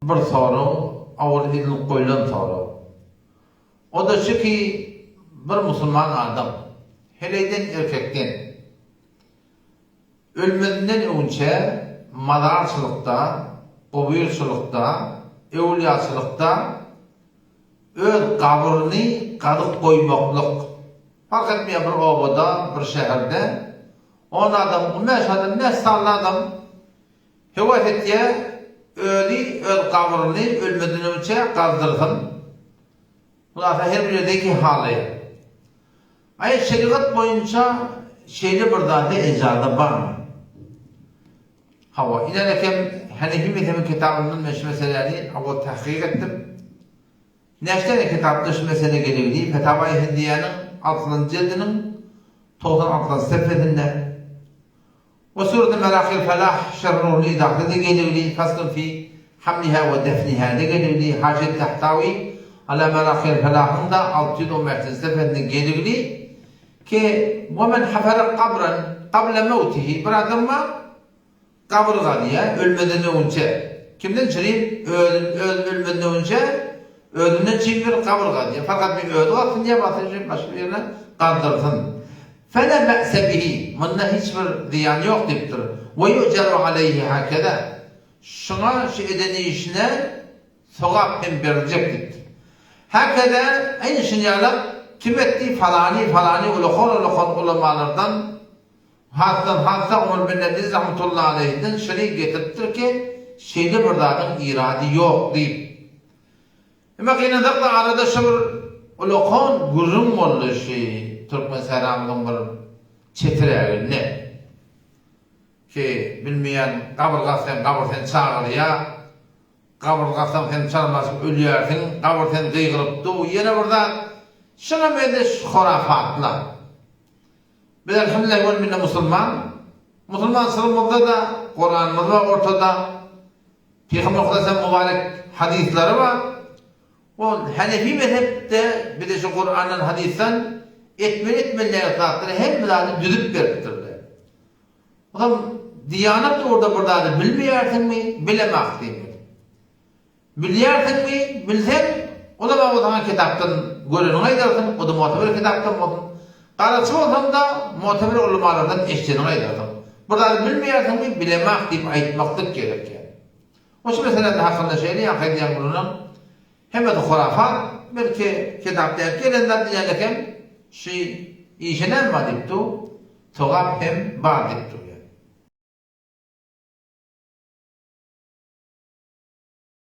Bir sorag, owal edilip goýlan sorag. O-da şu ki, bir musulman adam, heleýden erkekden, ölmezinden öňçe mazarçylykda, gubyrçylykda, öwülýaçylykda öz gabryny gazyp goýmaklyk, parh etmeýär bir obada, bir şäherde, on adam, on bäş adam, näçe sanly adam, Höwes etýär, özi öz gabryny ölmeden öňçä gazdyrsyn. Hulasa her bir ýerde iki halaýar. Aý şerigat boýunça şeýle bir zada ejaza barmy? Hawa, inen eken Hanefi mezhebiň kitabyndan men şu meseläni owal tahkyk etdim. Näçe däne kitapda şu mesele geligini Fetawaýy Hindiýäniň altynjy jildiniň 96-njy sefesinde We sureti Merakil Felah şerh nurly izahda-da geligli, Faslun fi hamliha we defniha-da geligli, Haşiýet Tahtawi ala Merakil Felahyň-da 615-nji sefesinde geligli, ki, We men hafara kabran kabla mewtihi, bir adam bar, Gabyr gazýar, ölmeden öňünçä. Kimden çirim? Özün, öz ölmeden öňünçä, özünden çirim bir gabyr gazýar. Fakat bir özi gazsyn ýa basyn üçin başga birine gazdyrsyn. Fela ba'se bihi, munda hiç bir zyýan ýok diýipdir. We yu'jaru aleýhi hakeza. Şuňa şu eden işine sogap hem beriljek diýipdir. Hakeza, aýny şuny ýalak, kim etdi? Falany, falany ulakan-ulakan ulamalardan Hasdan hassa Omar bin Aziz rahmetullahi aleýhden şuny getiripdir ki, şeýle bir zadyň irady ýok diýip. Emma gynansak-da arada şu bir ulakan gürrüň boldy şu türkmen sähramyzyň bir çetiräginde. Ki, bilmeýän gabyr gazsaň gabyr seni çagyrýar, gabyr gazsaň sen çalmaşyp ölýärsiň, gabyr seni gygyryp dur, ýene bir zat. Şuňa meňzeş horafatlar. Biz elhamdülillah ol minne musulman. Musulmançylygymyzda-da Kuranymyz bar ortada. Pygamber Hudaýa mübarek hadyslary bar. Ol Hanefi mezhepde bize şu Kurandan hadysdan etmeli etmeli däl zatlary hemme zady düzüp beripdirler. Olam diýanat ugurda bir zady bilmeýärsiňmi? Bilemok diýmeli. Bilýärsiňmi? Bilseň, o-da baba saňa kitapdan göreniňi aýdarsyň, o-da mu'teber kitapdan bolsun. Garaçy bolsaň-da, mu'teber ulamalardan eşideniňi aýdarsyň. Bir zady bilmeýärsiňmi, bilemok diýip aýtmaklyk gerek ýa. O şu meselede hakynda şeýle ýaňky aýdýan gürrüňiň hemmesi hurafat, belki kitapda ýazyp gelen zat diýýän eken, şu işe näme bar diýip dur, sogap hem bar diýip dur.